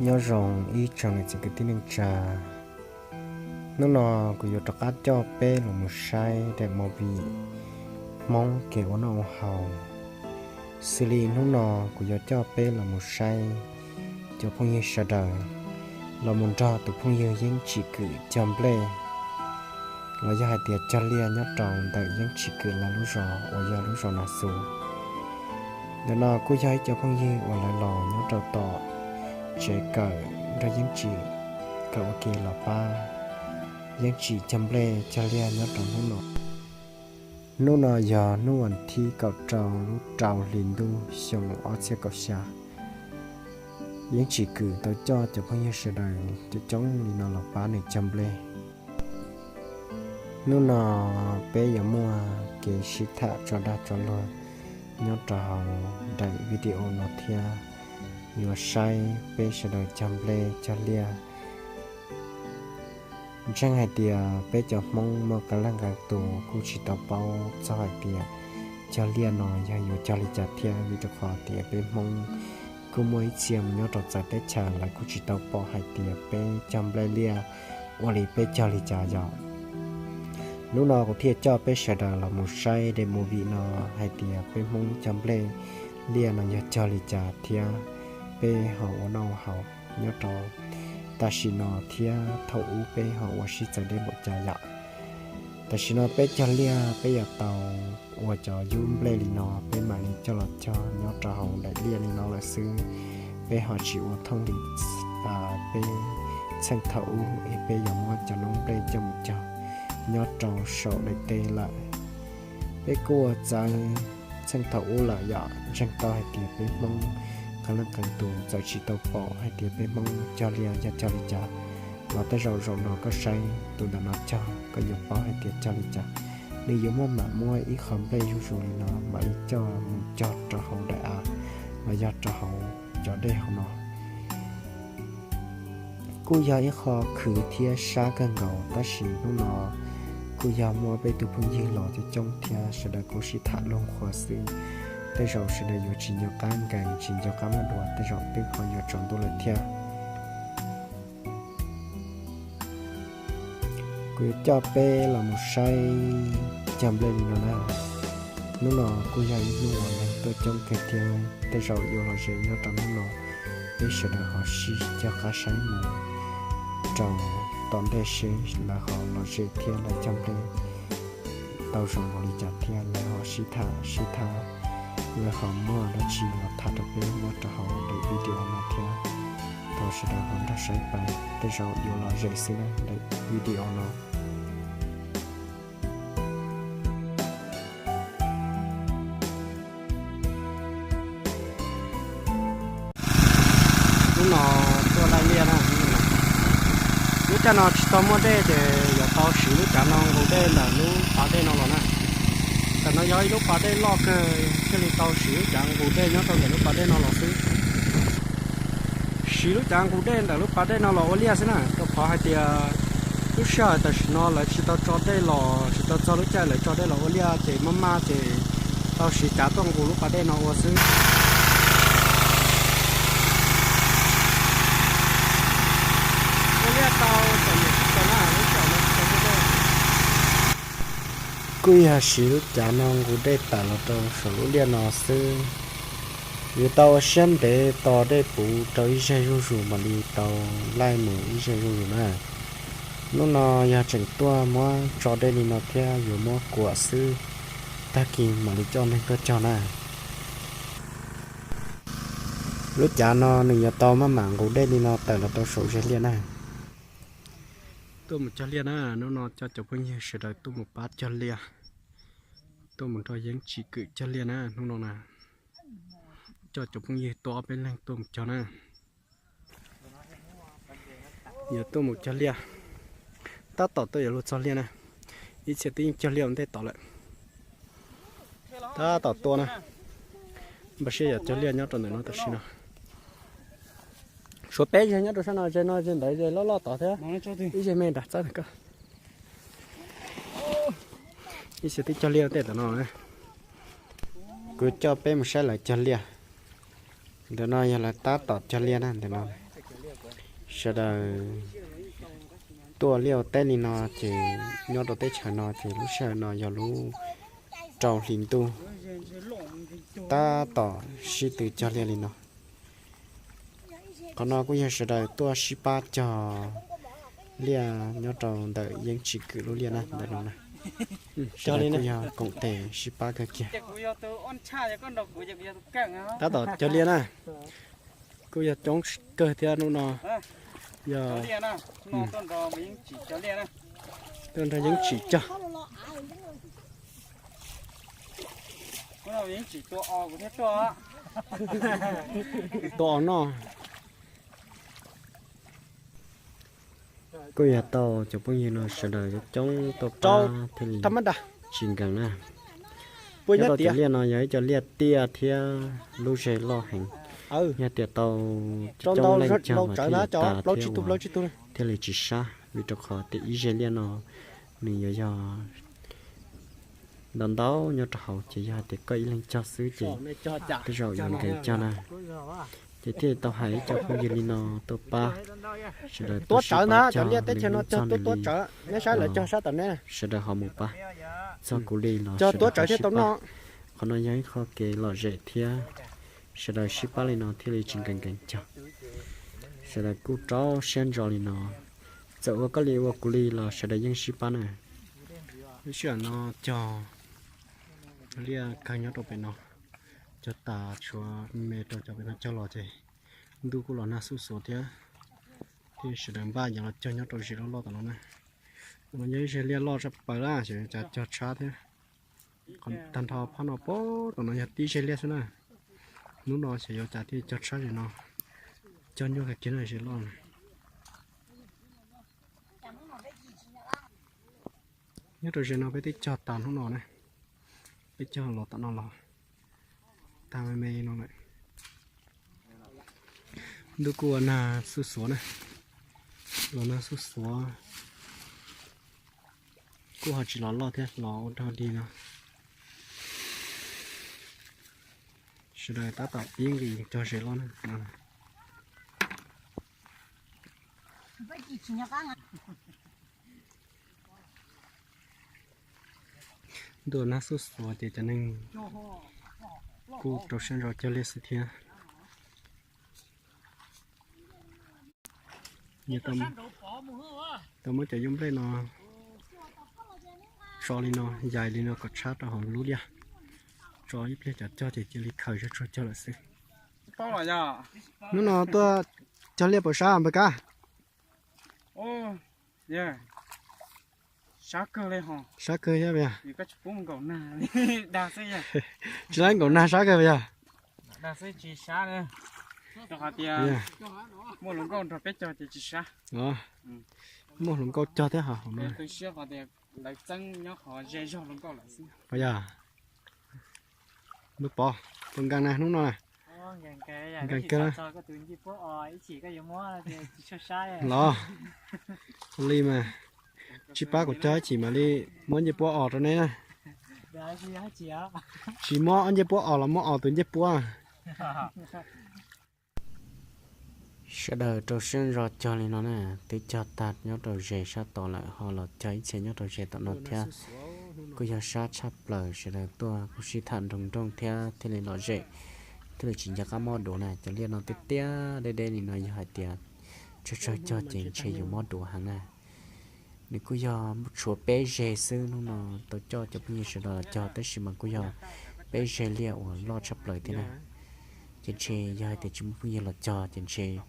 Nyob zoo ib tsoom niam txiv kwv tij neej tsa, hnub no kuv yuav rov qab coj peb los mus saib daim movie Hmoob kev ua noj ua haus. Xws li hnub no kuv yuav coj peb los mus saib cov phooj ywg sawv daws los mus nrog tus phooj ywg Yeeb Tsim Kwm cog nplej, los yog hais tias cog liaj nyob rau ntawm Yeeb Tsim Kwm lawv lub zos uas yog lub zos Nas Xus. Ntawm no kuj yog ib co phooj ywg uas lawv los nyob rau tom tsev kawm nrog Yeeb Tsim kawm ua ke los pab Yeeb Tsim cog nplej cog liaj nyob rau hnub no. Hnub no yog hnub vas thib kaum rau lub rau hli ntuj xyoo ob txhiab kaum xya. Yeeb Tsim Kwm tau coj cov phooj ywg sawv daws coob coob li no los pab nws cog nplej. Hnub no peb yuav muaj kev sib tham tso dag tso luag nyob rau hauv daim video no thiab yuav saib peb sawv daws cog nplej cog liaj. Ntseeg hais tias peb cov Hmoob muaj qee leej qee tus kuj tsis tau paub txog hais tias cog liaj no yog yuav cog li cas thiab, vim rau qhov tias peb Hmoob kuj muaj ib txhia mus nyob rau txawv teb chaws lawv kuj tsis tau pom hais tias peb cog nplej liaj ua li peb cog li cas yom. Hnub no kuv thiaj coj peb sawv daws los mus saib daim movie no hais tias peb Hmoob cog nplej liaj no yog cog li cas thiab peb ho ua noj ua haus nyob rau tam sim no thiab thaum ub peb ho ua sib txawv deb npaum cas yom. Tam sim no peb cog liaj peb yuav tau ua cov yub nplej li no, peb mam li coj los cog nyob rau hauv daim liaj li no lawm xwb. Peb ho tsis ua thooj li peb txheej thaum ub es peb yuav muab cov noob nplej coj mus cog nyob rau saum daim teb lawm. Peb kuj ua txawv txheej thaum ub lawm yom. Ntseeg tau hais tias peb Hmoob qee leej qee tus txawm tsis tau pom hais tias peb Hmoob cog liaj yog cog li cas, los tej zaum zaum no koj saib tus ntawm no cog koj yuav paub hais tias cog li cas. Nws yuav muaj mam muab ib qho nplej zuj zus li no mam li coj mus cog rau hauv daim av los yog rau hauv cov dej hauv no. Kuj yog ib qho khwv thiab sab kawg nkaus, tab sis hnub no kuj yog muaj peb tus phooj ywg los coob coob thiab sawv daws kuj sib tham luag qhuas xwb. Tej zaum sawv daws yuav tsis nco qab nkees tsis nco qab muaj dua, tej zaum twb ho yuav tsaus ntuj lawm thiab. Kuv yuav coj peb los mus saib cog nplej li no na. Hnub no kuj yog ib hnub uas neeg tuaj coob kawg thiab, tej zaum yuav lom zem nyob rau hnub no. Peb sawv daws ho sib cog qab saib mus rau tom ntej seb lawv ho lom zem thiab lawv cog nplej tau zoo npaum li cas thiab lawv ho sib tham sib tham, lawv ho muaj dab tsi los tham rau peb muab rau hauv daim video no thiab. Thov sawv daws ho nrog saib pais, tej zaum yuav lom zem xwb na daim video no. Hnub no tuaj laij liaj na. Lub caij no tsis tau muaj dej ces yuav tau siv lub cav no nqus dej ntawm lub pas dej no los na. Ntawm no yog ib lub pas dej loj kawg thiaj li tau siv lub cav nqus dej nyob rau ntawm lub pas dej no los xwb. Siv lub cav nqus dej ntawm lub pas dej no los ua liaj xwb na, rau qhov hais tias lub sij hawm tam sim no lawv tsis tau tso dej los, tsis tau txog lub caij lawv tso dej los ua liaj ces maj maj ces tau siv cav tuaj nqus lub pas dej no ua xwb. Ua liaj tau txom nyem tsis tau na, lub sij hawm no tsis tau tso dej. Kuj yog siv lub cav no nqus dej tawm los rau saum lub liaj no xwb. Yuav tau ua siab ntev tos dej puv rau ib zaug zuj zus mam li tau laij mus ib zaug zuj zus na. Hnub no yog tseem tuaj muab tso dej li no thiab yuav muab kuam xwb, tag kis mam li coj neeg tuaj cog na. Lub cav no nws yuav tau maj mam nqus dej li no tawm los rau saum ze liaj na. Tuaj mus cog liaj na, hnub no coj cov phooj ywg sawv daws tuaj mus pab cog liaj, tuaj mus nrog Yeeb Tsim Kwm cog liaj na hnub no na. Coj cov phooj ywg tuaj ob peb leeg tuaj mus cog na. Yuav tuaj mus cog liaj, tab tom tuaj yuav luag txog liaj na. Ib txhia twb yeej cog liaj ua ntej tod lawm. Tab tom tuaj na. Npaj siab yuav cog liaj nyob rau ntawm no tam sim no. Tshuav peb zeg nyob rau sab no, zeg no zeg ntawd zeg loj loj tod thiab. Ib zeg me nram txawb ko. Ib txhia twb cog liaj ua ntej tom no. Kuv coj peb mus saib lawv cog liaj. Ntawm no yog lawv tab tom cog liaj na ntawm no. Sawv daws tuaj liaj ua teb li no ces nyob rau teb chaws no ces lub sij hawm no yog lub rau hli ntuj tab tom sib tw cog liaj li no. Qhov no kuj yog sawv daws tuaj sib pab cog liaj nyob rau ntawm Yeeb Tsim Kwm lub liaj na, ntawm no na. Sawv daws kuj yog koom tes sib pab kawg kiag. Tab tom cog liaj na, kuj yog coob kawg thiab hnub no. Yog tuaj nrog Yeeb Tsim cog. Tua os noj. Kuj yog tau cov phooj ywg no sawv daws coob tuaj pab thiaj li tsis nkees na. Nyob rau cov liaj no yog ib co liaj tiaj thiab lub zej loj heev. Yog tias tau coob leej cog mas thiaj li tas thiab ua thiaj li tsis sab, vim rau qhov tias ib zej liaj no nws yuav yog ntau ntau nyob rau hauv ces yog hais tias koj ib leeg cog xwb ces tej zaum yuav nkees cog na. Ces thiaj li tau hais ib co phooj ywg li no tuaj pab, sawv daws tuaj sib pab cog li hnub txog nws li, sawv daws ho mus pab, txog kuv li los sawv daws ho sib pab. Qhov no yog ib qho kev lom zem thiab, sawv daws sib pab li no thiaj li tsis nkees nkees cog. Sawv daws kuj rau siab ntso li no, txawm ua koj li ua kuv li los sawv daws yeej sib pab na. Lub sij hawm no cog liaj kawg nyob rau pem no, cog tas tshuav me rau cov pem no cog los ces ntuj kuj los nag xuj xuav thiab, thiaj sawv daws npaj yuav los cog nyob rau zes loj loj tom no na. Tom no yog ib zes liaj loj tshaj plaws lawm, xyov yuav cas cog tshab thiab. Tag nrho phab no pem tom no yog tib zes liaj xwb na. Hnub no xyov yuav cas thiaj cog tshab zes no, cog nyuaj kawg kiag no zes loj. Nyob rau zes no peb twb cog tas hnub no na, peb cog los tom no los tag me me no lawm. Ntuj kuj ua nag xuj xuav na, los nag xuj xuav, kuj ho tsis los loj thiab, los ua dog dig no. Sawv daws tab tom pib nqis cog zes loj na. Ntuj nag xuj xuav ces cov neeg kuj rau siab ntso cog liaj xwb thiab. Tau muab cov yub nplej no tso li no, yais li no kom tshab rau hauv lub liaj, tso ib pliag cov cog ces cia li khaws zog tsuag cog lawm xwb. Hnub no tuaj cog liaj puas sab npawg Kab? Sab kawg thiab puas yog? Tsis laib nkaum nag sab kawg puas yog? Muaj hluas nkauj cog thiab hos. Puas yog? Npawg Pov, puas nkees na hnub no na? Nkees kawg. Los, li mas, tsis pab kuv cog ib chim mam li muab ncej puab os rau neb na. Tsis muab ob ncej puab os los muab os tus ncej puab. Sawv daws rau siab ntso cog li no na, twb cog tag nyob rau zes sab tod lawm ho los cog ib txhia nyob rau zes tom no thiab. Kuj yog sab tshaj plaws, sawv daws tuaj kuj sib tham nroog nroog thiab thiaj li lom zem, thiaj li tsis nco qab mob duav na. Cov liaj no tiaj tiaj deb deb li no yog hais tias tsawg tsawg cog ces ntshe yuav mob duav heev na. Nws kuj yog tshuav peb zeg xwb, hnub no tau coj cov phooj ywg sawv daws los cog tab sis mas kuj yog peb zeg liaj uas loj tshaj plaws thiab na. Ces ntshe yog hais tias tsis muaj phooj ywg los cog ces ntshe yuav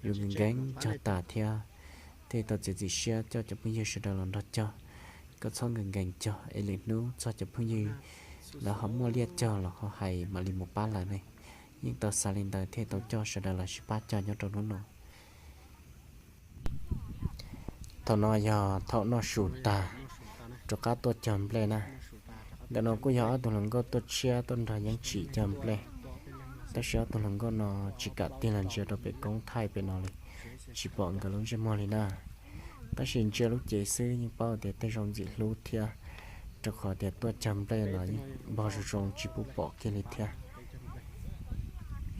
nkees nkees cog tas thiab. Thiaj tau txiav txim siab coj cov phooj ywg sawv daws los nrog cog. Koj txhob nkees nkees cog es lwm hnub txog cov phooj ywg lawv ho muaj liaj cog los ho hais mam li mus pab lawv ne. Yeej tau xav li ntawd thiaj tau coj sawv daws los sib pab cog nyob rau hnub no. Thaum no yog thaum noj su tag rov qab tuaj cog nplej na. Ntawm no kuj yog ob tug hluas nkauj tuaj tshiab tuaj nrog Yeeb Tsim cog nplej. Tab sis ob tug hluas nkauj no tsis kam tig los ntsia rau pem koob thaij pem no li, tsis pom nkawd lub ntsej muag li na. Tab sis ntsia lub cev xwb yeej paub tias tej zaum ntxim hlub thiab, rau qhov tias tuaj cog nplej los yeej npog zoo zoo tsis pub pom kiag li thiab.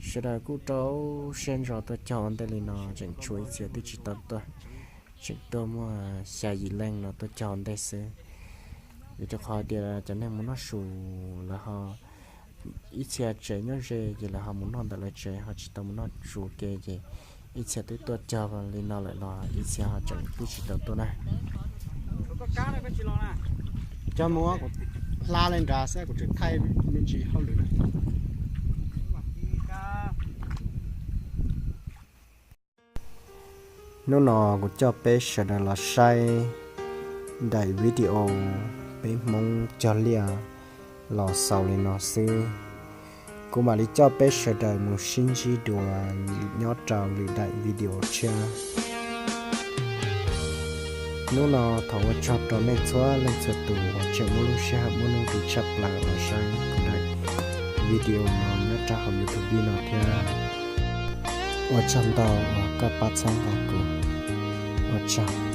Sawv daws kuj rau siab ntso tuaj cog ua ntej li no, tseem tshuav ib txhia twb tsis tau tuaj, tseem tuaj muaj xya yim leej no tuaj cog ua ntej xwb. Vim rau qhov tias cov neeg mus noj su lawv ho, ib txhia tsev nyob ze ces lawv ho mus noj ntawm lawv tsev ho tsis tau mus noj su ke ces ib txhia twb tuaj cog li no lawm los ib txhia ho tseem twb tsis tau tuaj na. Cog mus, kuv hla li nrad xwb, kuv tseem thaij me ntsis hauj lwm na. Hnub no kuv coj peb sawv daws los saib daim video peb Hmoob cog liaj los xaus li no xwb. Kuv mam li coj peb sawv daws mus sib ntsib dua nyob rau lwm daim video tshiab. Hnub no thov ua tsaug rau nej txhua leej txhua tus uas tseem muaj lub sij hawm muaj nuj nqis tshaj plaws los saib kuv daim video no nyob rau hauv YouTube no thiab. Ua tsaug ntau uas koj pab txhawb nqa kuv. Ua tsaug.